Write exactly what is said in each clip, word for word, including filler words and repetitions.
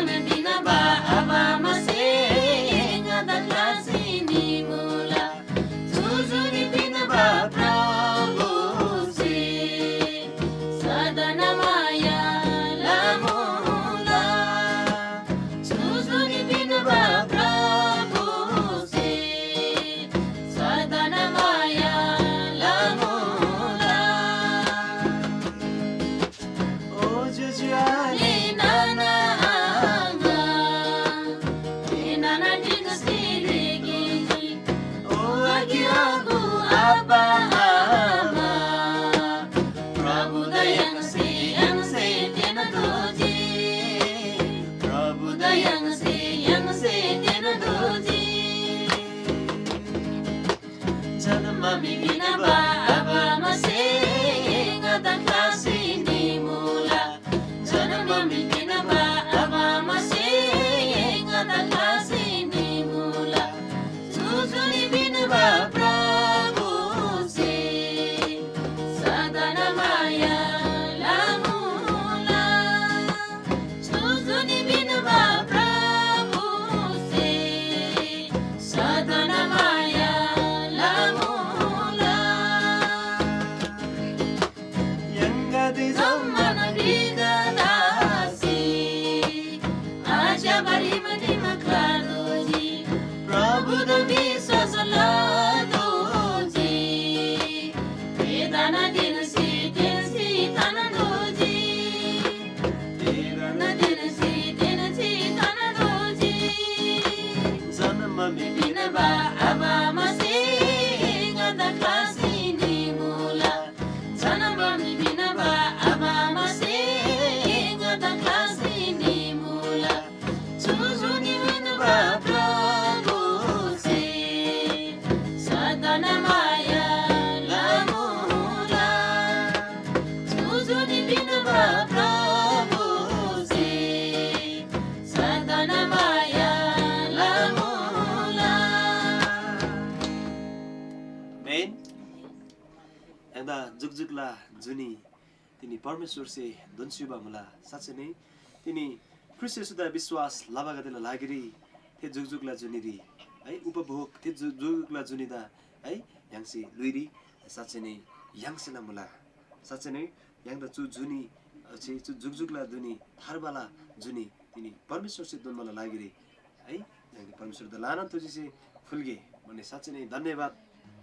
पिन्‍बा आबा आमासे ङादा ख्‍लासी निमुला। जुजुनी पिन्‍बा प्रभुसे सदन माया लमुला। जुजुनी पिन्‍बा प्रभुसे सदन माया लमुला। ओ जुजु आले नाना आमा, ए नाना टिकस तिरेकी, ओ आकी आगु आबा आमा, प्रभु दयाङसे यङसे तेन दोजी, प्रभु दयाङसे यङसे तेन दोजी। जन्‍म मी पिन्‍बा आबा आमासे ङादा ख्‍लासी निमुला। जन्‍म मी पिन्‍बा आबा आमासे ङादा ख्‍लासी निमुला। जुजुनी पिन्‍बा प्रभुसे सदन माया लमुला। जुजुनी पिन्‍बा प्रभुसे सदन माया लमुला। यंगदे जम्‍मान विगदासी आज्‍या बरिम दिम ख्लादोजी, प्रभुदा विश्‍वास लदोजी। तेदाना तेनसी तेनसी तनदोजी। तेदाना तेनसी तेनसी तनदोजी। जन्‍म मी पिन्‍बा आबा आमासे ङादा ख्‍लासी निमुला। जन्‍म मी पिन्‍बा आबा आमासे ङादा ख्‍लासी निमुला। जुजुनी पिन्‍बा प्रभुसे सदन माया लमुला। जुजुनी पिन्‍बा प्रभुसे सदन माया लमुला। आमेन। य्‍हाङदा जुकजुकला जुनी तिनी परमेश्‍वरसे दोन्‍स्‍युबा मुला। साँच्‍चै नै तिनी ख्रीष्‍ट येशूदा विश्‍वास लबागदेला लागिरी थे जुकजुकला जुनीरी है उपभोग थे जु-, जुकजुकला जुनीदा है य्‍हाङसे ल्‍हुइरी साँच्‍चै नै य्‍हाङसेला मुला। साँच्‍चै नै य्‍हाङदा चु जुनी, अझै चु जुकजुकला जुनी थार्बाला जुनी तिनी परमेश्‍वरसे दोन्‍बाला लागिरी है य्‍हाङले परमेश्‍वरदा ल्‍हानान थुजीसे फुल्‍गे भन्‍ने साँच्‍चै नै धन्‍यवाद।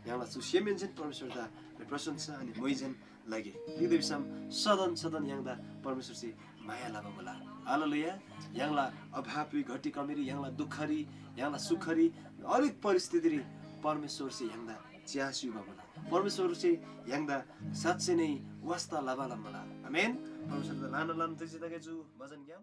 य्‍हाङला चु सेमहेन्‍सेन परमेश्‍वरदा प्रशंसा अनि मोइजेन लगे। तिग्‍दा भिसम सदन सदन य्‍हाङदा परमेश्‍वरसे माया लबा मुला। हालेलुया। य्‍हाङला अभावरी, घटी कमीरी, य्‍हाङला दुःखरी, य्‍हाङला सुखरी, हरेक परिस्थितिरी परमेश्‍वरसे य्‍हाङदा च्‍यासी युबा मुला। परमेश्‍वरसे य्‍हाङदा साँच्‍चै नै वास्‍ता लबाला मुला। आमेन। परमेश्‍वरदा ल्‍हाना ल्‍हाना थुजी तगै चु भजनग्‍याम।